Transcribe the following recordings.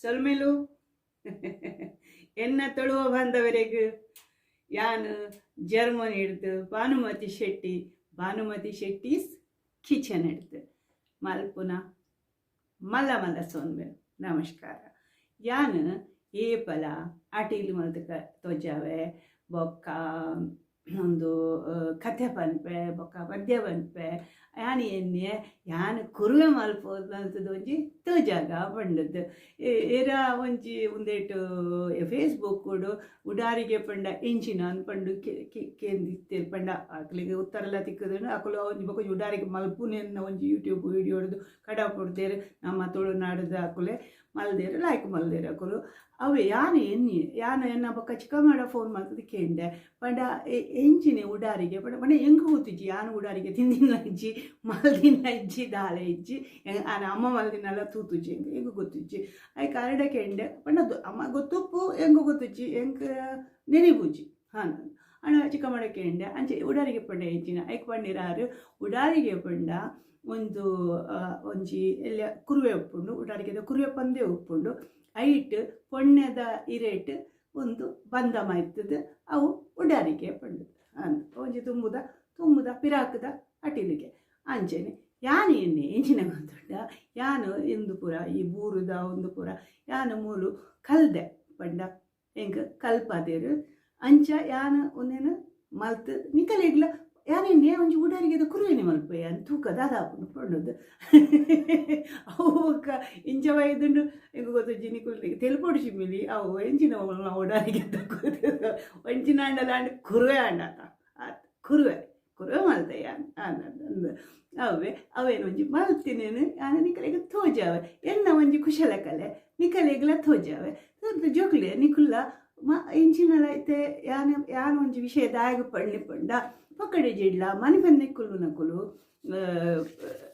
ಸೊಲ್ಮೆಲು ಎನ್ನ ತುಳುವ ಬಾಂಧವರಿಗೆ ಯಾನು ಜರ್ಮನಿ ಹಿಡ್ದು ಭಾನುಮತಿ ಶೆಟ್ಟಿ, ಭಾನುಮತಿ ಶೆಟ್ಟೀಸ್ ಕಿಚನ್ ಹಿಡ್ದು ಮಲ್ಪುನ ಮಲ್ಲ ಮಲ್ಲ ಸೊನ್ಮೆಲು. ನಮಸ್ಕಾರ. ಯಾನು ಏಪಲ ಅಟಿಲ್ ಮಲ್ತಕ ತೋಜಾವೆ, ಬೊಕ್ಕ ಒಂದು ಕಥೆ ಪನ್ಪೆ, ಬೊಕ್ಕ ಪದ್ಯ ಪನ್ಪೆ. ಯಾನ್ ಎನ್ನೆ ಯಾನ್ ಕುರುವೆ ಮಲ್ಪೋದು ಒಂಜಿ ತೋಜಾಗ ಪಂಡದ್ದು ಏರ ಒಂಜಿ ಉಂದೇಟು ಫೇಸ್ಬುಕ್ ಉಡಾರಿಗೆ ಪಂಡ ಎಂಚಿನ ಪಂಡು ಕೇಂದಿತ್ತೇರು ಪಂಡ ಅಕ್ಲಿಗೆ ಉತ್ತರಲ ತಿಕ್ಕದು. ಅಕುಲು ಒಂಜಿ ಬೊಕ್ಕ ಉಡಾರಿಗೆ ಮಲ್ಪುನೆನ್ನ ಒಂಜಿ ಯೂಟ್ಯೂಬ್ ವಿಡಿಯೋ ಕಡ ಕೊಡ್ತೇರು. ನಮ್ಮ ತುಳುನಾಡದ ಅಕುಲೆ ಮಲ್ದೇರು, ಲೈಕ್ ಮಲ್ದೇರು ಅಕುಲು. ಅವೆ ಯಾನು ಎನ್ನಿ ಯಾನು ಎನ್ನ ಬೊಕ್ಕ ಚಿಕ್ಕಮ್ಮಡ ಫೋನ್ ಮಲ್ತದ ಕೇಂಡೆ ಪಂಡ ಎಂಚಿನೆ ಉಡಾರಿಗೆ ಪಂಡ ಪಂಡ ಎಂಗ್ ಗೊತ್ತಿಜ್ಜಿ. ಯಾನು ಉಡಾರಿಗೆ ತಿಂದಿನ ಇಜ್ಜಿ, ಮಲ್ದಿನ ಇಜ್ಜಿ, ದಾಲೆ ಇಜ್ಜಿ, ಆನ ಅಮ್ಮ ಮಲ್ದಿನಲ್ಲ ತೂತುಜ್ಜಿ, ಎಂಗ್ ಎಂಗ್ ಗೊತ್ತಿಜ್ಜಿ. I ಕಾರಡ ಕೇಂಡೆ ಪಂಡ ಅಮ್ಮ ಗೊತ್ತುಪ್ಪು ಎಂಗ್ ಗೊತ್ತಿಜ್ಜಿ, ಎಂಕ್ ನೆನೆಪುಜ್ಜಿ. ಹಾಂ ಅಣ್ಣ ಚಿಕ್ಕಮ್ಮಡ ಕೇಂಡೆ ಅಂಚೆ ಉಡಾರಿಗೆ ಪಂಡ ಎಂಚಿನ ಐಕ್ ಪಂಡಿರಾರು ಉಡಾರಿಗೆ ಪಂಡ ಒಂದು ಒಂಜಿ ಎಲ್ಲ ಕುರುವೆ ಉಪ್ಪುಂಡು, ಉಡಾರಿಗೆ ಕುರುವೆ ಪಂದೇ ಉಪ್ಪುಂಡು. ಐಟ್ ಪೊಣ್ಣೆದ ಇರೇಟ್ ಒಂದು ಬಂದ ಮಾಯ್ತದ, ಅವು ಉಡಾರಿಗೆ ಪಂಡು ಅಂದ್ ಒಂಜಿ ತುಂಬುದ ತುಂಬುದ ಪಿರಾಕದ ಅಟಿಲಿಗೆ ಅಂಚೆನೆ. ಯಾನು ಎಣ್ಣೆ ಎಂಚಿನ ಗೊತ್ತುಂಡ, ಯಾನು ಇಂದು ಪೂರ ಈ ಬೂರುದ ಒಂದು ಪೂರ ಯಾನು ಮೂಲು ಕಲ್ದೆ ಪಂಡ ಎಂಕ್ ಕಲ್ಪದೇರು ಅಂಚ ಯಾನು ಒಂದೇನು ಮಲ್ತು ನಿಕಲೆಗ್ಲ ಯಾನೆನ್ನೆ ಒಂಜಿ ಉಡಾರಿಗೆ ಕುರುವೆನೆ ಮಲ್ಪೆ ಯಾನ್ ತೂಕ ದಾದಾಪುಂಡು ಪಂಡದ್ದು. ಅವು ಬೊಕ್ಕ ಇಂಚ ಬೈದುಂಡು ಎಂಕ್ ಗೊತ್ತುಜ್ಜಿ. ನಿಕುಲು ತೆಲ್ಪೊಡು ಶಿಮಿಲಿ ಅವು ಎಂಚಿನ ಉಡಾರಿಗೆ ಒಂಚಿನ ಆಂಡಲ ಆಂಡ ಕುರುವೆ ಆಂಡತ ಆತ್ ಕುರುವೆ ಕುರುವೆ ಮಲ್ತೆ ಯಾನ್ ಅಂದ್ ಅವೇ ಅವೇನು ಒಂಜಿ ಮಲ್ತಿನೇನು ಯಾನ್ ನಿಕಲೆಗ್ ತೋಜಾವೆ. ಎನ್ನ ಒಂಜಿ ಕುಶಲಕಲೆ ನಿಕಲೆಗ್ಲ ತೋಜಾವೆ. ಜೋಕ್ಲೆ ನಿಕುಲ್ಲ ಮ ಎಂಚಿನಲ ಇತ್ತೆ ಯಾನ್ ಯಾನ್ ಒಂಜಿ ವಿಷಯ ದಾಯಗ ಪಂಡಿ ಪಂಡ ಪಕ್ಕಡೆ ಜಿಡ್ಲ ಮನಿಪಂದೆ ಕುಲ್ಲು ನಕುಲು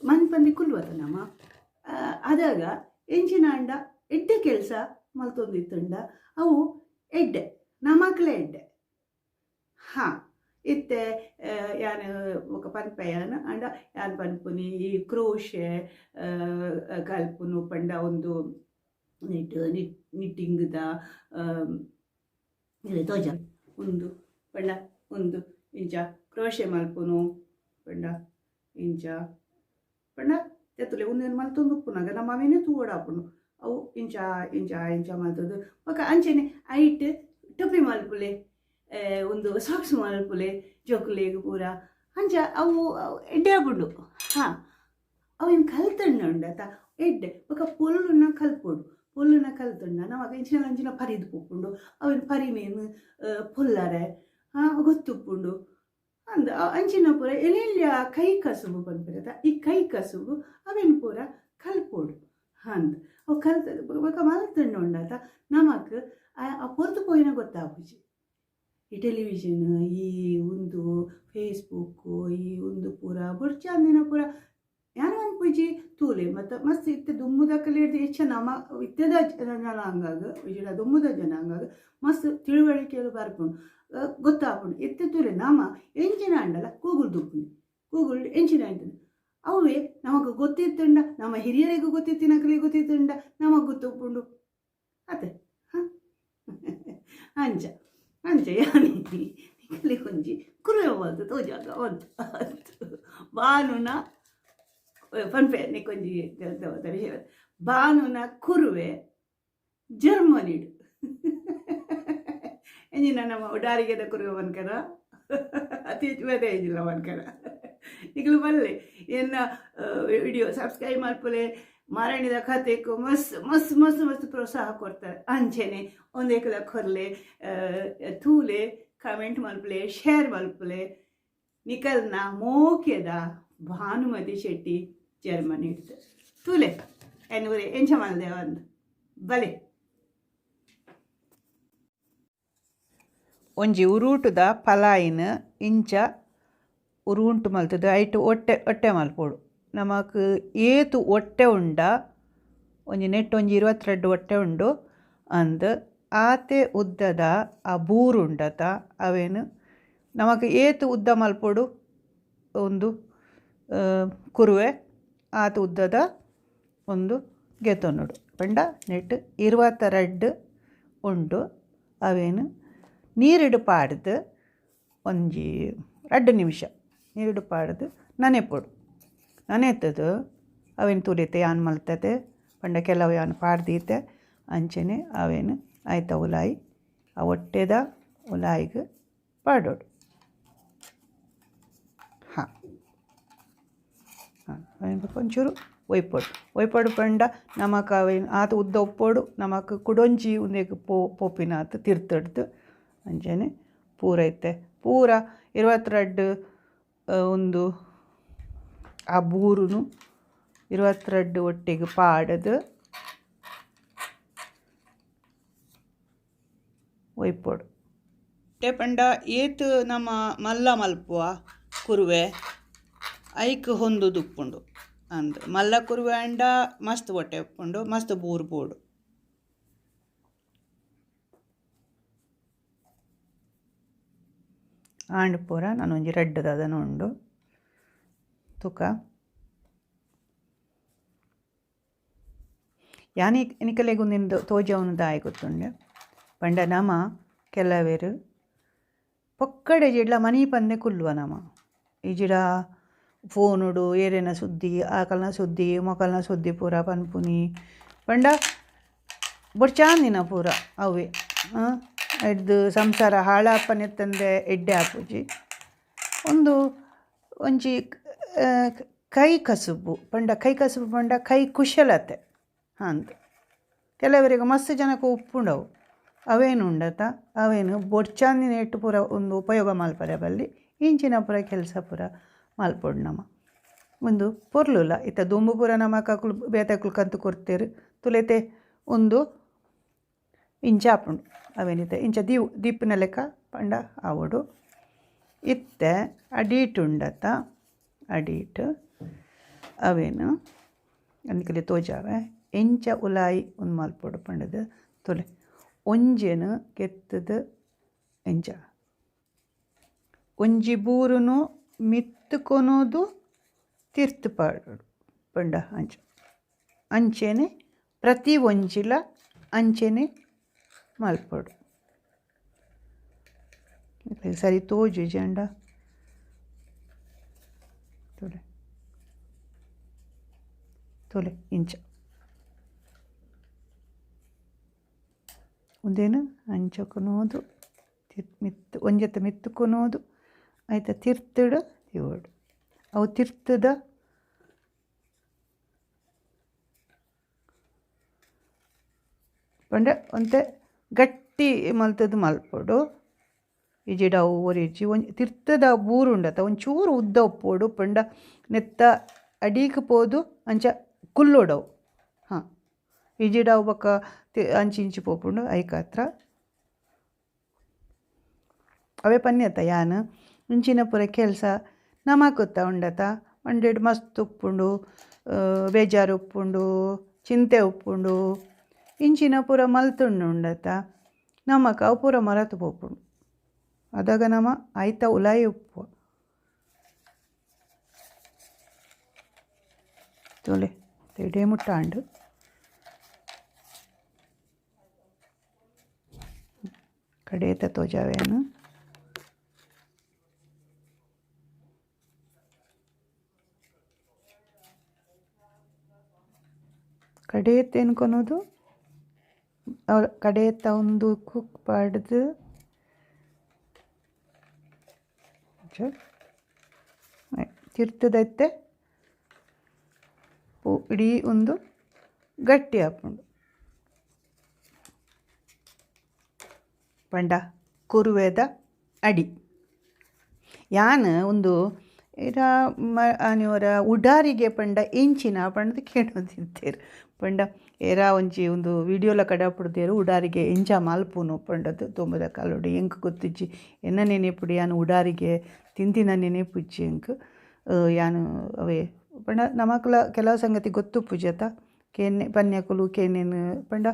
ಮನಿಪಂದೆ ಕುಲ್ಲುವತ ನಮ್ಮ ಅದಾಗ ಎಂಚಿನ ಅಂಡ ಎಡ್ಡೆ ಕೆಲಸ ಮಲ್ತೊಂದಿತ್ತುಂಡ ಅವು ಎಡ್ಡೆ ನಮಕ್ಲೆ ಎಡ್ಡೆ. ಹಾಂ ಇತ್ತೆ ಯಾನ್ ಬೊಕ ಪನ್ಪೆ ಯಾನ್ ಅಂಡ ಯಾನ್ ಪನ್ಪುನಿ ಈ ಕ್ರೋಶೆ ಕಲ್ಪುನು ಪಂಡ ಒಂದು ನಿಟ್ ನಿಟ್ಟಿಂಗ್ದ ತೋಜ ಒಂದು ಪಂಡ ಒಂದು ಇಂಚ ಕ್ರೋಶೆ ಮಲ್ಪುನು ಪಂಡ ಇಂಚ ಪಂಡ ತೆತ್ತುಲೆ ಒಂದೇನು ಮಲ್ತೊಂದು ಉಪ್ಪುನಾಗ ನಮ್ಮ ಅವೇನೆ ತೂವಡಾಪುಂಡು. ಅವು ಇಂಚ ಇಂಚ ಇಂಚ ಮಲ್ತದ್ದು. ಬೊಕ ಅಂಚೆನೆ ಐಟ್ ಟೊಪ್ಪಿ ಮಲ್ಪುಲೆ, ಒಂದು ಸಾಕ್ಸ್ ಮಲ್ಪುಲೆ ಜೋಕುಲೆಗ್ ಪೂರ ಅಂಚ ಅವು ಎಡ್ಡೆ ಆಪುಂಡು. ಹಾಂ ಅವೇನು ಕಲ್ತಂಡ ಉಂಡತ ಎಡ್ಡೆ. ಬೊಕ ಪೊಲ್ಲುನ ಕಲ್ಪೊಡು, ಪೊಲ್ಲುನ ಕಲ್ತುಂಡ ನಮಕ್ ಇಂಚಿನ ಅಂಚಿನ ಪರಿದು ಪೋಪುಂಡು. ಅವೇನು ಪರಿನೇನು ಪೊಲ್ಲರೆ ಗೊತ್ತುಪ್ಪುಂಡು ಅಂದ್ ಅಂಚಿನ ಪೂರ ಎಲೆಲ್ಯ ಕೈ ಕಸುಬು ಪನ್ಪಿರತ ಈ ಕೈ ಕಸುಬು ಅವೇನು ಪೂರ ಕಲ್ಪೊಡು ಅಂದ್ ಅವು ಕಲ್ತ ಬೊಕ ಮಲ್ತುಂಡ ಉಂಡತ ನಮಕ್ ಆ ಪೊರ್ತು ಪೋಯಿನ ಗೊತ್ತಾಪುಜಿ. ಈ ಟೆಲಿವಿಷನ್ ಈ ಒಂದು ಫೇಸ್ಬುಕ್ಕು ಈ ಒಂದು ಪೂರ ಬೊಡ್ಚಾಂದಿನ ಪೂರ ಯಾನು ಅನ್ಪುಜಿ ತೂಲೆ. ಮತ್ತು ಮಸ್ತ್ ಇತ್ತೆ ದುಮ್ಮುದಕ್ಕಲ್ಲಿ ಹಿಡ್ದು ಹೆಚ್ಚ ನಮ್ಮ ಇತ್ತೆದ ಜನಾಂಗಾಗ ಇಜಿಡ ದುಮ್ಮುದ ಜನಾಂಗಾಗ ಮಸ್ತ್ ತಿಳುವಳಿಕೆಲು ಬರ್ಪುಂಡು, ಗೊತ್ತಾಪುಂಡು. ಇತ್ತೆ ತೂಲೆ ನಮ್ಮ ಎಂಚಿನ ಅಂಡಲ ಗೂಗುಲ್ ದುಪ್ಪುನಿ, ಗೂಗುಲ್ ಎಂಚಿನ ಅಂಟುಂಡು ಅವೇ ನಮಗ್ ಗೊತ್ತಿತ್ತುಂಡ, ನಮ್ಮ ಹಿರಿಯರಿಗೂ ಗೊತ್ತಿತ್ತಿನಕಲಿಗೆ ಗೊತ್ತಿತ್ತುಂಡ ನಮಗ್ ಗೊತ್ತುಪ್ಪುಂಡು ಅತೆ. ಹಾಂ ಅಂಚ ಅಂಚ ಯಾನಿ ನಿಕಲಿ ಒಂಜಿ ಕುರುವೆ ಮಲ್ತ್ ತೋಜಾಗ ಒಂದು ಬಾನುನ ಪನ್ಪೆ ನಿಕೊಂಜಿ ಬಾನುನ ಕುರುವೆ ಜರ್ಮನಿಡು ಎಂಜಿನ ನಮ್ಮ ಉಡಾರಿಗೆದ ಕುರುವೆ ಪನ್ಕರ ಅತಿ ಹೆಚ್ಚು ಬೇತೆ ಎಂಜಿಲ್ಲ ಪನ್ಕರ. ನಿಕುಲು ಬಲ್ಲೆ ಎನ್ನ ವಿಡಿಯೋ ಸಬ್ಸ್ಕ್ರೈಬ್ ಮಲ್ಪುಲೆ, ಮಾರಣಿದ ಕತೆಕು ಮಸ್ತ್ ಮಸ್ತ್ ಮಸ್ತ್ ಮಸ್ತ್ ಪ್ರೋತ್ಸಾಹ ಕೊಡ್ತಾರೆ. ಅಂಚೆನೆ ಒಂದೇಕದ ಕೊರ್ಲೆ ತೂಲೆ ಕಮೆಂಟ್ ಮಲ್ಪುಲೆ, ಶೇರ್ ಮಲ್ಪುಲೆ. ನಿಕಲ್ನ ಮೋಕೆದ ಭಾನುಮತಿ ಶೆಟ್ಟಿ ಜರ್ಮನಿ ತೂಲೆ ಎನ್ನುವರೆ ಎಂಚ ಮಲ್ದೆ ಒಂದು ಬಲೆ. ಒಂಜಿ ಉರುಟುದ ಪಲಾಯಿನ ಇಂಚ ಉರುಂಟು ಮಲ್ತದ ಐಟ್ ಒಟ್ಟೆ ಒಟ್ಟೆ ಮಲ್ಪೊಡು. ನಮಕ್ ಏತು ಒಟ್ಟೆ ಉಂಡ ಒಂಜಿ ನೆಟ್ ಒಂಜಿ 22 ಒಟ್ಟೆ ಉಂಡು ಅಂದ್ ಆತೆ ಉದ್ದದ ಆ ಬೂರು ಉಂಡತ ಅವೇನು ನಮಕ್ ಏತು ಉದ್ದ ಮಲ್ಪೊಡು ಒಂದು ಕುರುವೆ ಆತ ಉದ್ದದ ಒಂದು ಗೆತೊನುಡು ಪಂಡ ನೆಟ್ 22 ಉಂಡು ಅವೇನು ನೀರಿಡು ಪಾಡ್ದು ಒಂಜಿ 2 ನಿಮಿಷ ನೀರಿಡು ಪಾಡ್ದು ನನೆಪೊಡು ನನೆತ್ತದು ಅವೇನು ತುರಿತೆ ಯಾನ್ ಮಲ್ತತೆ ಪಂಡ ಕೆಲವು ಯಾನ್ ಪಾಡ್ದೀತೆ ಅಂಚನೆ ಅವೇನು ಆಯ್ತ ಉಲಾಯಿ ಆ ಒಟ್ಟೆದ ಉಲಾಯಿಗೆ ಪಾಡೋಡು ಹಾಂ ಹಾಂ ಅವೇನು ಒಂಚೂರು ಒಯ್ಪೊಡು ಒಯ್ಪೊಡು ಪಂಡ ನಮಕ್ ಅವೇನು ಆತ ಉದ್ದ ಉಪ್ಪೋಡು ನಮಕ್ ಕುಡೊಂಜಿ ಉಂದೆಗ್ ಪೋಪಿನ ಆತ ತಿರ್ತಡ್ದು ಅಂಚನೆ ಪೂರ ಐತೆ ಪೂರ 22 ಒಂದು ಆ ಬೂರುನು 22 ಒಟ್ಟಿಗೆ ಪಾಡದು ಒಯ್ಪೊಡು ಪಂಡ ಏತ್ ನಮ್ಮ ಮಲ್ಲ ಮಲ್ಪುವ ಕುರುವೆ ಐಕ್ ಹೊಂದುದು ಉಪ್ಪುಂಡು ಅಂದ್ ಮಲ್ಲ ಕುರುವೆ ಅಂಡ ಮಸ್ತ್ ಹೊಟ್ಟೆ ಉಪ್ಪುಂಡು ಮಸ್ತ್ ಬೂರು ಬೋಡು ಆಂಡ್ ಪೂರ ನಾನೊಂಜಿ ರಡ್ಡದ ಉಂಡು ತುಕ ಯಾನಿ ನಿಕಲೆಗು ನಿಂದು ತೋಜವನು ದಾಯಿ ಗೊತ್ತುಂಡೆ ಪಂಡ ನಮ ಕೆಲವೇರು ಪೊಕ್ಕಡೆ ಜಿಡ್ಲ ಮನಿ ಪಂದೆ ಕುಲ್ಲುವ ನಮ ಈ ಜಿಡ ಫೋನುಡು ಏರೇನ ಸುದ್ದಿ ಆಕಲ್ನ ಸುದ್ದಿ ಮೊಕಲ್ನ ಸುದ್ದಿ ಪೂರ ಪನ್ಪುನಿ ಪಂಡ ಬೊಡ್ಚಾಂದಿನ ಪೂರ ಅವೇ ಎಡ್ದು ಸಂಸಾರ ಹಾಳಾಪನೆತ್ತಂದೆ ಎಡ್ಡೆ ಆಪುಜಿ ಒಂದು ಒಂಜಿ ಕೈ ಕಸುಬು ಪಂಡ ಕೈ ಕಸುಬು ಪಂಡ ಕೈ ಕುಶಲತೆ ಅಂದ್ ಕೆಲವರಿಗೆ ಮಸ್ತ್ ಜನಕ್ಕೆ ಉಪ್ಪುಂಡವು ಅವೇನು ಉಂಡತ ಅವೇನು ಬೊಡ್ಚಾಂದಿನ ಎಟ್ಟು ಪೂರ ಒಂದು ಉಪಯೋಗ ಮಲ್ಪರೆ ಬಲ್ಲಿ ಇಂಚಿನ ಪೂರ ಕೆಲಸ ಪೂರ ಮಲ್ಪೊಡು ನಮ ಒಂದು ಪೊರ್ಲುಲ್ಲ ಇತ್ತ ದುಂಬು ಪೂರ ನಮ್ಮ ಕಕುಲು ಬೇತಕುಲು ಕಂತು ಕೊಡ್ತೇರು ತುಲೆತೆ ಒಂದು ಇಂಚ ಆಪುಂಡು ಅವೇನಿತ್ತೆ ಇಂಚ ದೀವು ದೀಪಿನ ಲೆಕ್ಕ ಪಂಡ ಆವೊಡು ಇತ್ತೆ ಅಡೀಟು ಉಂಡತ ಅಡೀಟು ಅವೇನು ಅಂದ್ಕಲೆ ತೋಜಾವೆ ಎಂಚ ಉಲಾಯಿ ಒಂದು ಮಲ್ಪೊಡು ಪಂಡದು ತುಲೆ ಒಂಜೆನು ಕೆತ್ತದ ಎಂಚ ಒಂಜಿ ಬೂರುನು ಮಿತ್ತುಕೊನೋದು ತಿರ್ತು ಪಾಡೋಡು ಪಂಡ ಅಂಚ ಅಂಚೆನೆ ಪ್ರತಿ ಒಂಜಿಲ ಅಂಚೆನೆ ಮಲ್ಪೊಡು ಸರಿ ತೋಜು ಜಂಡ ತೊಲೆ ತೊಲೆ ಇಂಚ ಒಂದೇನು ಅಂಚಕೊನೋದು ಮಿತ್ತು ಒಂಜೆತ್ತ ಮಿತ್ತುಕೊನೋದು ಆಯ್ತಾ ತಿರ್ತುಡು ಇವಡು ಅವು ತಿರ್ತದ ಪಂಡ ಒಂತೆ ಗಟ್ಟಿ ಮಲ್ತದ್ದು ಮಲ್ಪೊಡು ಇಜಿಡ ಅವು ಒರಿಜಿ ಒಂಜಿ ತಿರ್ತದ ಬೂರು ಉಂಡತ ಒಂಚೂರು ಉದ್ದ ಉಪ್ಪೋಡು ಪಂಡ ನೆತ್ತ ಅಡೀಕ್ ಪೋದು ಅಂಚ ಕುಲ್ಲೋಡವು ಹಾಂ ಇಜಿಡ ಅವು ಬೊಕ್ಕ ಅಂಚಿ ಇಂಚಿ ಪೋಪುಂಡು ಐಕಾತ್ರ ಅವೇ ಪನ್ಯತ ಯಾನ್ ಇಂಚಿನ ಪೂರ ಕೆಲಸ ನಮಕುತ್ತ ಉಂಡತ ಒಂಡೆಡ್ ಮಸ್ತ್ ಉಪ್ಪುಂಡು ಬೇಜಾರು ಉಪ್ಪುಂಡು ಚಿಂತೆ ಉಪ್ಪುಂಡು ಇಂಚಿನ ಪೂರ ಮಲ್ತುಂಡು ಉಂಡತ ನಮಕ್ ಅವು ಪೂರ ಮರತು ಪೋಪುಂಡು ಅದಾಗ ನಮ ಆಯ್ತ ಉಲಾಯಿ ಉಪ್ಪು ತೋಲೆ ತೆಡೆ ಮುಟ್ಟಾಂಡು ಕಡೇತ ತೋಜಾವೇನು ಕಡೇತ ಎನ್ಕೊನೋದು ಕಡೇತ ಒಂದು ಕುಕ್ ಪಾಡ್ದು ತಿರ್ತದೈತೆ ಇಡೀ ಒಂದು ಗಟ್ಟಿ ಆಪುಂಡು ಪಂಡ ಕುರುವೆದ ಅಡಿ ಯಾನ್ ಒಂದು ಇರ ಮ ಉಡಾರಿಗೆ ಪಂಡ ಇಂಚಿನ ಪಂಡದು ಕೇಳೋದಿತ್ತೇರು ಪಂಡ ಏರ ಒಂಜಿ ಒಂದು ವಿಡಿಯೋಲ ಕಡಪುಡ್ದೇರು ಉಡಾರಿಗೆ ಎಂಚ ಮಲ್ಪುನು ಪಂಡದು ದೊಂಬುದ ಕಾಲೋಡು ಎಂಕ್ ಗೊತ್ತಿಜ್ಜಿ ಎನ್ನ ನೆನೆಪುಡು ಯಾನ್ ಉಡಾರಿಗೆ ತಿಂತಿನ ನೆನೆಪುಜ್ಜಿ ಎಂಕ್ ಯಾನು ಅವೇ ಪಂಡ ನಮಕ್ಲ ಕೆಲವು ಸಂಗತಿ ಗೊತ್ತು ಪೂಜತ ಕೇನೆ ಪನ್ಯಕುಲು ಕೇನೇನು ಪಂಡ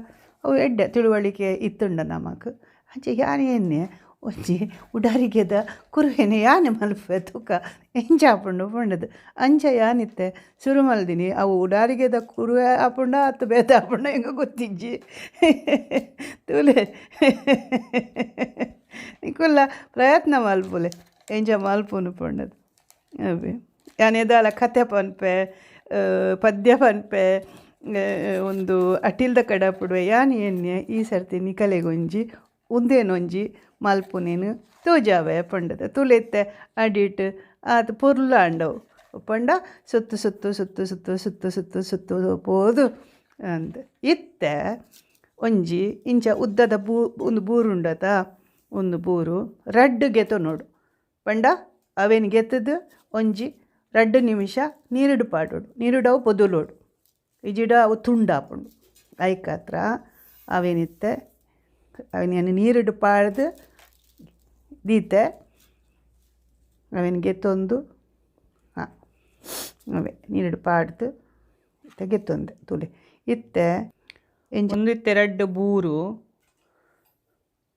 ಅವು ಎಡ್ಡೆ ತಿಳುವಳಿಕೆ ಇತ್ತುಂಡ ನಮಕ್ ಅಂಚೆ ಯಾನ್ ಎನ್ನೆ ಒಂಜಿ ಉಡಾರಿಗೆದ ಕುರುವೆನೆ ಯಾನೆ ಮಲ್ಪುವೆ ತೂಕ ಎಂಚ ಆಪುಂಡು ಪಂಡದು ಅಂಚ ಯಾನಿತ್ತೆ ಸುರು ಮಲ್ದಿನಿ. ಅವು ಉಡಾರಿಗೆದ ಕುರುವೆ ಆಪುಂಡ ಅತ್ತು ಬೇತೆ ಆಪುಂಡ ಎಂಕ ಗೊತ್ತಿಜ್ಜಿ. ತೂಲೆ ನಿಕುಲ್ಲ ಪ್ರಯತ್ನ ಮಲ್ಪುಲೆ ಎಂಚ ಮಲ್ಪುನು ಪಂಡದು. ಅವೇ ಯಾನ್ ಏದಾಲ ಕತೆ ಪನ್ಪೆ, ಪದ್ಯ ಪನ್ಪೆ, ಒಂದು ಅಟಿಲ್ದ ಕಡಪುಡುವೆ ಯಾನ್ ಎನ್ನೆ ಈ ಸರ್ತಿ ನಿಕಲೆಗೊಂಜಿ ಉಂದೇನೊಂಜಿ ಮಲ್ಪುನೇನು ತೋಜಾವೆ ಪಂಡದ. ತುಲೆತ್ತೆ ಅಡಿಟ್ ಆತ್ ಪೊರ್ಲಾಂಡವು ಪಂಡ ಸುತ್ತು ಸುತ್ತು ಸುತ್ತು ಸುತ್ತು ಸುತ್ತು ಸುತ್ತು ಸುತ್ತು ಪೋದು ಅಂದ್. ಇತ್ತೆ ಒಂಜಿ ಇಂಚ ಉದ್ದದ ಒಂದು ಬೂರುಂಡತ, ಒಂದು ಬೂರು ರಡ್ಡ್ ಗೆತೊ ನೋಡು ಪಂಡ ಅವೇನು ಗೆತ್ತದು ಒಂಜಿ 2 ನಿಮಿಷ ನೀರುಡು ಪಾಡೋಡು, ನೀರುಡವು ಪೊದುಲೋಡು, ಇಜಿಡ ಅವು ತುಂಡಾಪುಂಡು. ಐಕಾತ್ರ ಅವೇನಿತ್ತೆ ಅವೇನು ನೀರುಡು ಪಾಡ್ದು ದೀತೆ ಅವೇನು ಗೆತ್ತೊಂದು ಹಾಂ ಅವೇ ನೀರುಡು ಪಾಡ್ದು ಗೆತ್ತೊಂದೆ ತುಲೆ. ಇತ್ತೆ ಒಂದು ಇತ್ತೆ 2 ಬೂರು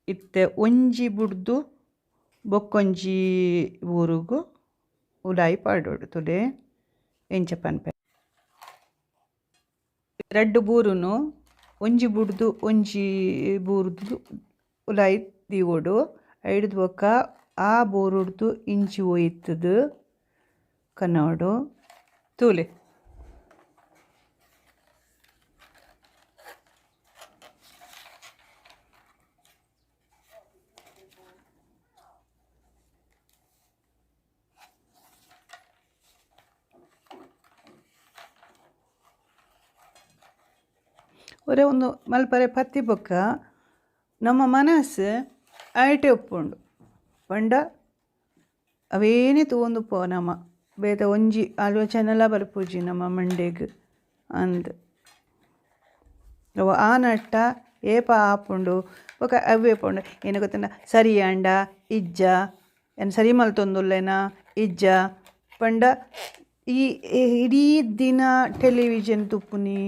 ಇತ್ತೆ ಒಂಜಿ ಬುಡ್ದು ಬೊಕ್ಕೊಂಜಿ ಬೂರುಗು ಉಲಾಯಿ ಪಾಡೋಡು ತುಲೆ ಎಂಚ ಪನ್ಪೆ. 2 ಬೂರುನು ಒಂಜಿ ಬುಡ್ದು ಒಂಜಿ ಬೂರುದು ಉಲಾಯಿ ದೀವೊಡು. ಐಡ್ದು ಬೊಕ್ಕ ಆ ಬೂರುಡ್ದು ಇಂಚಿ ಒಯ್ತದು ಕನ್ನೋಡು ತೂಲೆ. ಒರೆ ಒಂದು ಮಲ್ಪರೆ ಪತ್ತಿ ಬೊಕ್ಕ ನಮ್ಮ ಮನಸ್ಸು ಐಟೆ ಉಪ್ಪುಂಡು ಪಂಡ ಅವೇನೇ ತೂವೊಂದು ಪೋ ನಮ್ಮ ಬೇತೆ ಒಂಜಿ ಆಲೋಚನೆಲ ಬರ್ಪುಜಿ ನಮ್ಮ ಮಂಡೆಗ್ ಅಂದ್. ಅವು ಆ ನಟ್ಟ ಏಪ ಆಪುಂಡು ಬೊಕ ಅವ್ವೇ ಪೋಂಡು ಏನು ಗೊತ್ತುಂಡ ಸರಿ ಆಂಡ ಇಜ್ಜ ಏನು ಸರಿ ಮಲ್ತೊಂದುಲ್ಲೆನಾ ಇಜ್ಜ ಪಂಡ ಈ ಇಡೀ ದಿನ ಟೆಲಿವಿಷನ್ ತೂಪುನಿ,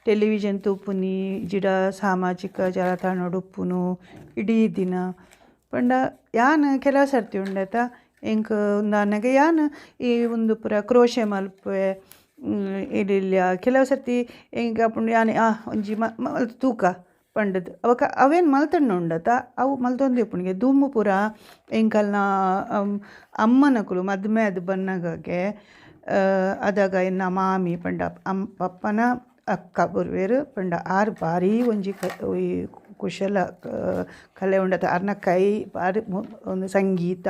ಟೆಲಿವಿಷನ್ ತೂಪುನಿ, ಜಿಡ ಸಾಮಾಜಿಕ ಜಾಲತಾಣಡ್ ಉಪ್ಪುನು ಇಡೀ ದಿನ ಪಂಡ ಯಾನ್ ಕೆಲವು ಸರ್ತಿ ಉಂಡತ ಎಂಕ್ ಉಂದಾನಗ ಯಾನ್ ಈ ಉಂದು ಪೂರ ಕ್ರೋಶೆ ಮಲ್ಪುವೆ ಇಡಿಲ್ಯ ಕೆಲವು ಸರ್ತಿ ಎಂಕ್ ಆಪುಂಡು ಯಾನ್ ಆ ಒಂಜಿ ಮಲ್ತ್ ತೂಕ ಪಂಡದು ಅವಕ ಅವೇನು ಮಲ್ತೊಂಡು ಉಂಡತ ಅವು ಮಲ್ತೊಂದು ಇಪ್ಪುನಿಗೆ ದುಂಬು ಪೂರ ಎಂಕಲ್ನ ಅಮ್ಮನಕುಲು ಮದ್ಮೆ ಆದ್ ಬನ್ನಗಗೆ ಅದಾಗ ಎನ್ನ ಮಾಮಿ ಪಂಡ ಪಪ್ಪನ ಅಕ್ಕ ಬರುವೆರ್ ಪಂಡ ಆರ್ ಬಾರಿ ಒಂಜಿ ಈ ಕುಶಲ ಕಲೆ ಉಂಡತ ಆರ್ನ ಕೈ ಬಾರಿ ಒಂದು ಸಂಗೀತ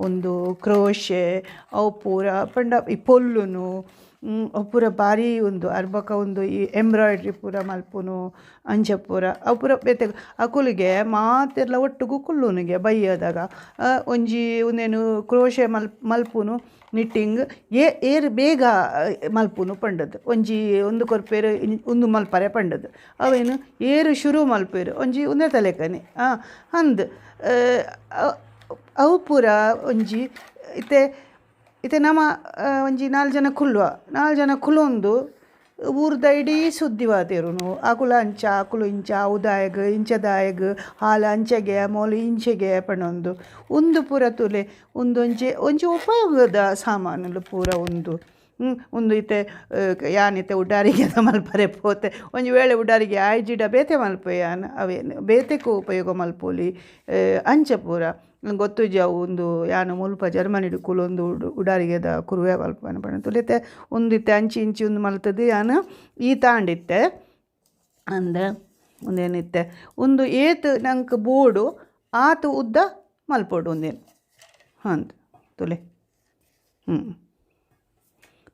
ಒಂದು ಕ್ರೋಶೆ ಅವು ಪೂರ ಪಂಡ ಈ ಪೊಲ್ಲುನು ಅವು ಪೂರ ಬಾರಿ ಒಂದು ಅರ್ ಬೊಕ ಒಂದು ಈ ಎಂಬ್ರಾಯ್ಡ್ರಿ ಪೂರ ಮಲ್ಪುನು ಅಂಚ ಪೂರ ಅವು ಪೂರ ಬೇತೆ ಅಕುಲಿಗೆ ಮಾತೆರ್ಲ ಒಟ್ಟುಗು ಕುಲ್ಲುನುಗೆ ಬಯ್ಯದಾಗ ಒಂಜಿ ಉಂದೇನು ಕ್ರೋಶೆ ಮಲ್ಪುನು ನಿಟ್ಟಿಂಗ್ ಏರ್ ಬೇಗ ಮಲ್ಪುನು ಪಂಡದು ಒಂಜಿ ಒಂದು ಕೊರ್ಪೇರು ಉಂದು ಮಲ್ಪರೆ ಪಂಡದು ಅವೇನು ಏರು ಶುರು ಮಲ್ಪೇರು ಒಂಜಿ ಒಂದೇ ತಲೆಕನೆ ಅಂದ್ ಅವು ಪೂರ ಒಂಜಿ ಇತ್ತೆ ಇತ್ತೆ ನಮ ಒಂಜಿ 4 ಜನ ಕುಲ್ಲುವ 4 ಜನ ಕುಲ್ಲೊಂದು ಊರ್ದ ಇಡೀ ಸುದ್ದಿ ವಾತೆರುನು ಅಕುಲು ಅಂಚ ಅಕುಲು ಇಂಚ ಅವು ಇಂಚದಾಯಗ್ ಹಾಲು ಅಂಚೆಗೆ ಮೋಲು ಇಂಚೆಗೆ ಪಣೊಂದು ಉಂದು ಪೂರ ತುಲೆ ಉಂದೊಂಜಿ ಒಂಜಿ ಉಪಯೋಗದ ಸಾಮಾನುಲು ಪೂರ ಉಂದು ಉಂದು ಇತ್ತೆ ಯಾನಿತ್ತೆ ಉಡಾರಿಗೆ ಮಲ್ಪರೆ ಪೋತೆ ಒಂಜಿ ವೇಳೆ ಉಡಾರಿಗೆ ಆಯ್ಜಿಡ ಬೇತೆ ಮಲ್ಪೆ ಯಾನ್ ಅವೇನು ಬೇತೆಗೂ ಉಪಯೋಗ ಮಲ್ಪೊಲಿ ಅಂಚ ಪೂರ ಗೊತ್ತುಜಿ ಅವು ಒಂದು ಯಾನು ಮುಲ್ಪ ಜರ್ಮನಿಡ್ ಕುಲೊಂದು ಉಡಾರಿಗೆದ ಕುರುವೆ ಮಲ್ಪನ ಪಂಡ ತುಲಿತೆ ಉಂದಿತ್ತೆ ಅಂಚಿ ಇಂಚಿ ಉಂದು ಮಲ್ತದು ಯಾನು ಈ ತಾಂಡಿತ್ತೆ ಅಂದ ಒಂದೇನಿತ್ತೆ ಒಂದು ಏತ್ ನಂಗೆ ಬೋಡು ಆತು ಉದ್ದ ಮಲ್ಪೊಡು ಒಂದೇನು ಅಂದ್ ತುಲೆ.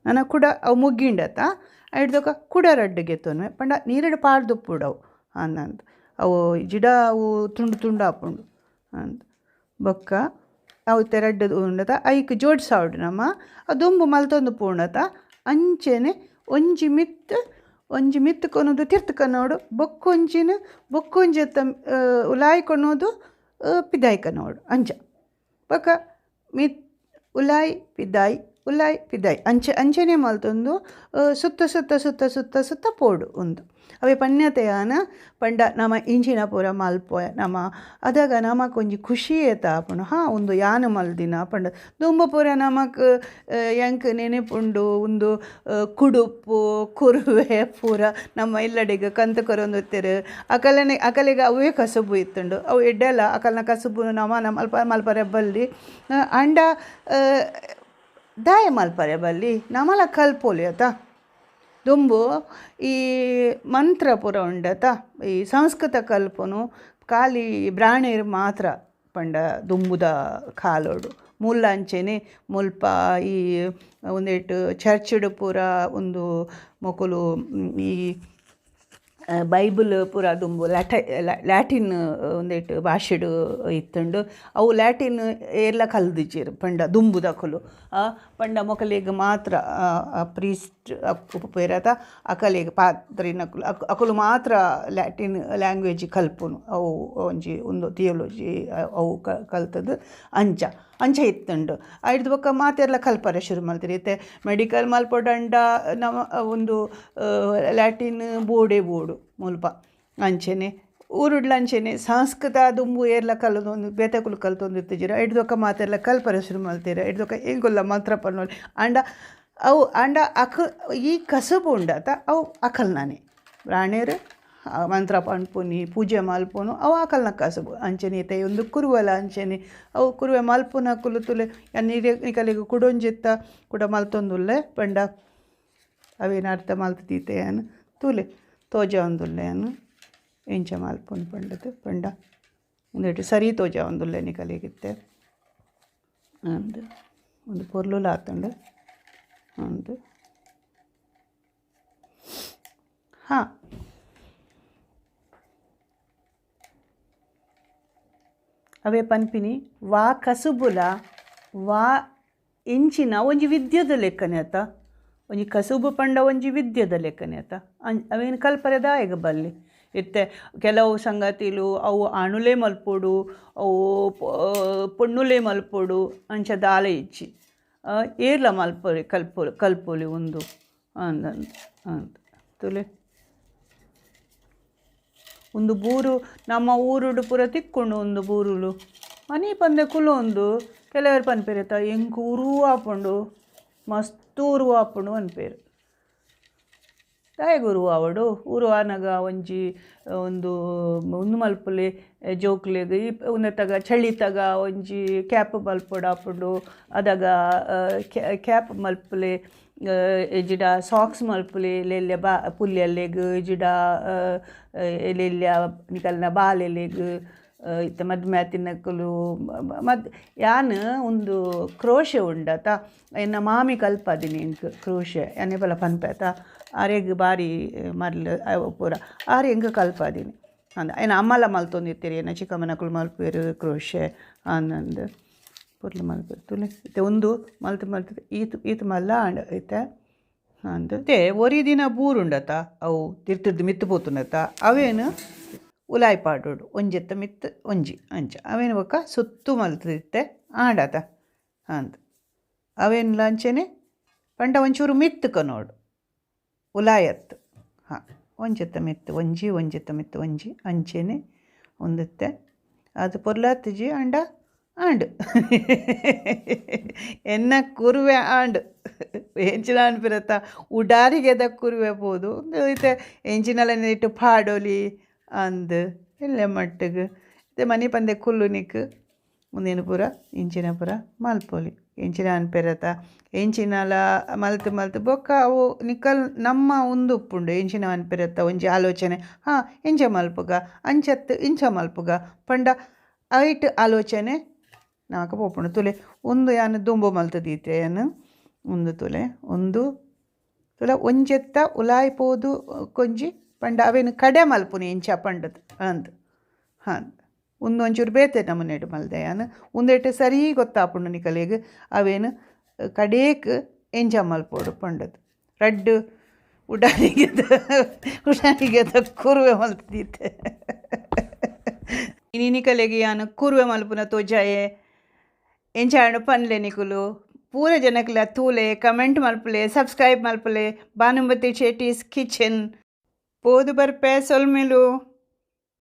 ನನ ಕುಡ ಅವು ಮುಗ್ಗಿಂಡತ ಐಡ್ದೊಕ ಕುಡ ರಡ್ಡುಗೆ ತೊನ್ವೆ ಪಂಡ ನೀರಡು ಪಾಡ್ದುಪ್ಪುಡವು ಅಂದಂದು ಅವು ಜಿಡ ಅವು ತುಂಡು ತುಂಡು ಆಪುಂಡು ಅಂದ್. ಬೊಕ್ಕ ಅವು ತೆರಡ್ಡು ಉಂಡತ ಐಕ್ ಜೋಡ್ಸಾವಡು ನಮ್ಮ ದುಂಬು ಮಲ್ತೊಂದು ಪೂಂಡತ ಅಂಚೆನೆ ಒಂಜಿ ಮಿತ್ತು ಕೊನೋದು ತಿರ್ತು ಕನ್ನೋಡು ಬೊಕ್ಕೊಂಜಿನ ಬೊಕ್ಕೊಂಜಿ ಉಲಾಯಿ ಕೊನೋದು ಪಿದಾಯಿ ಕನ್ನೋಡು ಅಂಚ ಬೊಕ್ಕ ಮಿತ್ ಉಲಾಯಿ ಪಿದಾಯಿ ಉಲಾಯಿ ಪಿದಾಯಿ ಅಂಚೆ ಅಂಚೆನೆ ಮಲ್ತೊಂದು ಸುತ್ತ ಸುತ್ತ ಸುತ್ತ ಸುತ್ತ ಸುತ್ತ ಪೋಡು ಉಂದು ಅವೇ ಪಣ್ಯತೆಯಾನ ಪಂಡ ನಮ ಇಂಚಿನ ಪೂರ ಮಲ್ಪೊಯ ನಮ ಅದಗ ನಮಕ್ ಒಂಜಿ ಖುಷಿ ಏತ ಆಪುಂಡು. ಹಾಂ ಉಂದು ಯಾನ್ ಮಲ್ದಿನ ಪಂಡ ದುಂಬು ಪೂರ ನಮಕ್ ಎಂಕ್ ನೆನೆಪುಂಡು ಉಂದು ಕುಡುಪು ಕುರುವೆ ಪೂರ ನಮ್ಮ ಇಲ್ಲಡೆಗ್ ಕಂತ್ ಕೊರೊಂದಿತ್ತೆರ್. ಅಕಲನೆ ಅಕಲೆಗ್ ಅವೇ ಕಸುಬು ಇತ್ತುಂಡು. ಅವು ಎಡ್ಡೆಲ ಅಕಲ್ನ ಕಸುಬು ನಮ ಮಲ್ಪ ಮಲ್ಪರೆ ಬಲ್ಲಿ. ಆಂಡ ದಾಯೆ ಮಲ್ಪರೆ ಬಲ್ಲಿ ನಮಲ ಕಲ್ಪೊಲಿ ಅತ. ದುಂಬು ಈ ಮಂತ್ರ ಪೂರ ಉಂಡತ ಈ ಸಂಸ್ಕೃತ ಕಲ್ಪುನು ಖಾಲಿ ಬ್ರಾಣೆರ್ ಮಾತ್ರ ಪಂಡ ದುಂಬುದ ಕಾಲೊಡು ಮೂಲ ಅಂಚೆನೆ ಮುಲ್ಪ ಈ ಉಂದೆಟ್ ಚರ್ಚ್ಡ್ ಪೂರ ಉಂದು ಮೊಕುಲು ಈ ಬೈಬಲ್ ಪೂರ ದುಂಬು ಲ್ಯಾಟಿನ್ ಉಂದೆಟ್ ಭಾಷೆಡ್ ಇತ್ತುಂಡು. ಅವು ಲ್ಯಾಟಿನ್ ಏರ್ಲ ಕಲ್ದಿಜೆರ್ ಪಂಡ ದುಂಬುದಕುಲು ಪಂಡ ಮೊಕಲೆಗ್ ಮಾತ್ರ ಪ್ರೀಸ್ಟ್ ಉಪ್ಪುಪೆರ್ ಅತ ಅಕಲೆಗ್ ಪಾತ್ರಿನಕುಲು ಅಕುಲು ಮಾತ್ರ ಲ್ಯಾಟಿನ್ ಲ್ಯಾಂಗ್ವೇಜ್ ಕಲ್ಪುನು. ಅವು ಒಂಜಿ ಉಂದು ಥಿಯೋಲಜಿ ಅವು ಕಲ್ತದ್ದು ಅಂಚ ಅಂಚ ಇತ್ತುಂಡು. ಐಡ್ದ್ ಬೊಕ್ಕ ಮಾತೆರ್ಲ ಕಲ್ಪರೆ ಶುರು ಮಲ್ತೆರ್. ಇತ್ತೆ ಮೆಡಿಕಲ್ ಮಲ್ಪೊಡಂಡ ನಮ ಒಂದು ಲ್ಯಾಟಿನ್ ಬೋಡೇ ಬೋಡು ಮುಲ್ಪ. ಅಂಚೆನೆ ಊರುಡ್ಲ ಅಂಚೆನೆ ಸಂಸ್ಕೃತ ದುಂಬು ಏರ್ಲ ಕಲ್ತೊಂದು ಬೇತೆಕುಲು ಕಲ್ತೊಂದು ಇತ್ತಿಜೆರ್. ಐಡ್ದ್ ಬೊಕ್ಕ ಮಾತೆರ್ಲ ಕಲ್ಪರೆ ಶುರು ಮಲ್ತೆರ್. ಐಡ್ದ್ ಬೊಕ್ಕ ಎಂಕುಲ್ಲ ಮಂತ್ರ ಪನೊಲಿ ಆಂಡ ಅವು ಆಂಡ ಅಕ ಈ ಕಸುಬು ಉಂಡತ ಅವು ಅಕಲ್ನನೆ ಬ್ರಾಣೆರ್ ಮಂತ್ರ ಪನ್ಪುನಿ ಪೂಜೆ ಮಲ್ಪುನು ಅವು ಅಕಲ್ನ ಕಸುಬು. ಅಂಚೆನೆ ಇತ್ತೆ ಉಂದು ಕುರುವೆಲ ಅಂಚೆನೆ ಅವು ಕುರುವೆ ಮಲ್ಪುನಕುಲು ತುಲೆ ನಿಕಲೆಗ್ ಕುಡೊಂಜಿತ್ತ ಕುಡ ಮಲ್ತೊಂದುಲ್ಲೆ ಪಂಡ ಅವೇನು ಅರ್ಥ ಮಲ್ತ್ ದೀತೆ ಯಾನ್ ತೂಲೆ ತೋಜಾವೊಂದುಲ್ಲೆ ಯಾನ್ ಎಂಚ ಮಲ್ಪುನು ಪಂಡದು ಪಂಡ ಉಂದೆಟ್ ಸರಿ ತೋಜಾವೊಂದುಲ್ಲೆ ನಿಕಲೆಗಿತ್ತೆ ಅಂದ್ ಒಂದು ಪೊರ್ಲುಲ ಆತುಂಡು ಅಂದ್. ಹಾಂ ಅವೇ ಪನ್ಪಿನಿ ವಾ ಕಸುಬುಲ ವಾ ಇಂಚಿನ ಒಂಜಿ ವಿದ್ಯೆದ ಲೆಕ್ಕನೆ ಅತ. ಒಂಜಿ ಕಸುಬು ಪಂಡ ಒಂಜಿ ವಿದ್ಯೆದ ಲೆಕ್ಕನೆ ಅತ. ಅವೇನು ಕಲ್ಪರೆ ದಾಯೆಗ್ ಬಲ್ಲಿ. ಇತ್ತೆ ಕೆಲವು ಸಂಗತಿಲು ಅವು ಆಣುಲೇ ಮಲ್ಪೊಡು ಅವು ಪೊಣ್ಣುಲೇ ಮಲ್ಪೊಡು ಅಂಚ ದಾಲ ಇಜ್ಜಿ. ಏರ್ಲ ಮಲ್ಪೊಲಿ ಕಲ್ಪೊಲಿ ಕಲ್ಪೊಲಿ ಉಂದು ಅಂದಂದು ಅಂದ್ ತುಲೆ. ಉಂದು ಬೂರು ನಮ್ಮ ಊರುಡು ಪೂರ ತಿಕ್ಕುಂಡು ಉಂದು ಬೂರುಲು ಮನಿ ಪಂದೆ ಕುಲೊಂದು ಕೆಲವರು ಪನ್ಪೆರ್ ಅತ್ತ ಎಂಕ್ ಉರು ಆಪುಂಡು ಮಸ್ತ್ ಉರು ಆಪುಂಡು ಪನ್ಪೆರ್. ದಾಯೆಗ್ ಉರು ಆವೊಡು? ಉರು ಆನಗ ಒಂಜಿ ಒಂದು ಉಂದು ಮಲ್ಪುಲೆ ಜೋಕ್ಲೆಗ್ ಈ ಉಂದೆತಗ ಚಳಿತಗ ಒಂಜಿ ಕ್ಯಾಪ್ ಮಲ್ಪೊಡಾಪುಂಡು. ಅದಗ ಕ್ಯಾಪ್ ಮಲ್ಪುಲೆ ಇಜ್ಜಿಡ ಸಾಕ್ಸ್ ಮಲ್ಪುಲೆ ಎಲ್ಲೆಲ್ಯ ಬಾ ಪುಲ್ಯಲ್ಲೆಗ್ ಇಜ್ಜಿಡ ಎಲ್ಲೆಲ್ಯ ನಿಕಲ್ನ ಬಾಲೆಲೆಗ್. ಇತ್ತೆ ಮದ್ಮೆ ಆತಿನಕುಲು ಮದ್ ಯಾನ್ ಉಂದು ಕ್ರೋಶೆ ಉಂಡತ ಎನ್ನ ಮಾಮಿ ಕಲ್ಪಾದಿನಿ ಎಂಕ್ ಕ್ರೋಶೆ ಯಾನ್ ಏಪಲ ಪನ್ಪೆ ಅತ ಆರೆಗ್ ಬಾರಿ ಮರ್ಲ್ ಪೂರ ಆರ್ ಎಂಕ್ ಕಲ್ಪಾದಿನಿ ಅಂದ್. ಎನ್ನ ಅಮ್ಮಲ ಮಲ್ತೊಂದಿತ್ತೆರ್ ಎನ್ನ ಚಿಕ್ಕಮ್ಮನಕುಲು ಮಲ್ಪುವೆರ್ ಕ್ರೋಶೆ ಅಂದಂದ್ ಪೊರ್ಲು ಮಲ್ಪುವೆರ್ ತೂಲೆ. ಇತ್ತೆ ಉಂದು ಮಲ್ತ್ ಮಲ್ತ್ ಈತ್ ಈತ್ ಮಲ್ಲ ಆಂಡ್ ಇತ್ತೆ ಅಂದ್. ಇತ್ತೆ ಒರಿ ದಿನ ಬೂರುಂಡತ ಅವು ತಿರ್ತಿರ್ದ್ ಮಿತ್ತ್ ಪೋತುಂಡತ ಅವೇನು ಉಲಾಯಿ ಪಾಡೊಡು ಒಂಜೆತ್ತ ಮಿತ್ತ್ ಒಂಜಿ ಅಂಚ ಅವೇನು ಬೊಕ್ಕ ಸುತ್ತು ಮಲ್ತಿತ್ತೆ ಆಂಡತ ಅಂದ್. ಅವೇನ್ಲ ಅಂಚೆನೆ ಪಂಡ ಒಂಚೂರು ಮಿತ್ತ್ ಕನೋಡು ಉಲಾಯತ್ತು. ಹಾಂ ಒಂಜೆತ್ತ ಮಿತ್ತ್ ಒಂಜಿ ಒಂಜೆತ್ತ ಮಿತ್ತ್ ಒಂಜಿ ಅಂಚೆನೆ ಉಂದಿತ್ತೆ ಅದು ಪೊರ್ಲಾತಿಜಿ ಆಂಡ ಆಂಡ್ ಎನ್ನ ಕುರುವೆ ಆಂಡ್ ಎಂಚಿನ ಅನ್ಪಿರತ್ತ ಉಡಾರಿಗೆದ ಕುರುವೆ ಪೋದು ಇತ್ತೆ ಎಂಚಿನಲ ನೆಟ್ ಪಾಡೊಲಿ ಅಂದ್ ಎಲ್ಲೆ ಮಟ್ಟಿಗ್. ಇತ್ತೆ ಮನಿ ಪಂದೆ ಕುಲ್ಲುನಿಕ್ ಉಂದೆನ್ ಪೂರ ಇಂಚಿನ ಪೂರ ಮಲ್ಪೊಲಿ ಎಂಚಿನ ಅನ್ಪೆರತ ಎಂಚಿನಲ ಮಲ್ತ್ ಮಲ್ತ್ ಬೊಕ್ಕ ಅವು ನಿಕಲ್ ನಮ್ಮ ಉಂದು ಉಪ್ಪುಂಡು ಎಂಚಿನ ಅನ್ಪೆರತ ಒಂಜಿ ಆಲೋಚನೆ ಹಾಂ ಇಂಚ ಮಲ್ಪುಗ ಅಂಚತ್ ಇಂಚ ಮಲ್ಪುಗ ಪಂಡ ಐಟ್ ಆಲೋಚನೆ ನಮಕ್ ಪೋಪುಂಡು. ತುಲೆ ಉಂದು ಯಾನ್ ದುಂಬು ಮಲ್ತ್ ದೀತೆ ಯಾನ್ ಉಂದು ತುಲೆ ಉಂದು ತುಲೆ ಒಂಜೆತ್ತ ಉಲಾಯಿ ಪೋದು ಕೊಂಜಿ ಪಂಡ ಅವೇನು ಕಡೆ ಮಲ್ಪುನಿ ಇಂಚ ಪಂಡದು ಅಂದ್. ಹಾಂ ಉಂದು ಒಂಚೂರು ಬೇತೆ ನಮೂನೆಡ್ ಮಲ್ದೆ ಯಾನ್ ಉಂದೆಟ್ ಸರಿ ಗೊತ್ತಾಪುಂಡು ನಿಕಲೆಗ್ ಅವೇನು ಕಡೇಕ್ ಎಂಚ ಮಲ್ಪೊಡು ಪಂಡದು. ರಡ್ಡ್ ಉಡಾರಿಗೆದ ಉಡಾರಿಗೆದ ಕುರುವೆ ಮಲ್ತ್ ದೀತೆ. ಇನಿ ನಿಕಲೆಗ್ ಯಾನ್ ಕುರುವೆ ಮಲ್ಪುನ ತೋಜಾಯೆ ಎಂಚ ಆಂಡ್ ಪನ್ಲೆ ನಿಕುಲು. ಪೂರ ಜನಕ್ಲ ತೂಲೆ, ಕಮೆಂಟ್ ಮಲ್ಪುಲೆ, ಸಬ್ಸ್ಕ್ರೈಬ್ ಮಲ್ಪುಲೆ. ಭಾನುಮತಿ ಶೆಟ್ಟೀಸ್ ಕಿಚನ್. ಪೋದು ಬರ್ಪೆ, ಸೊಲ್ಮೆಲು.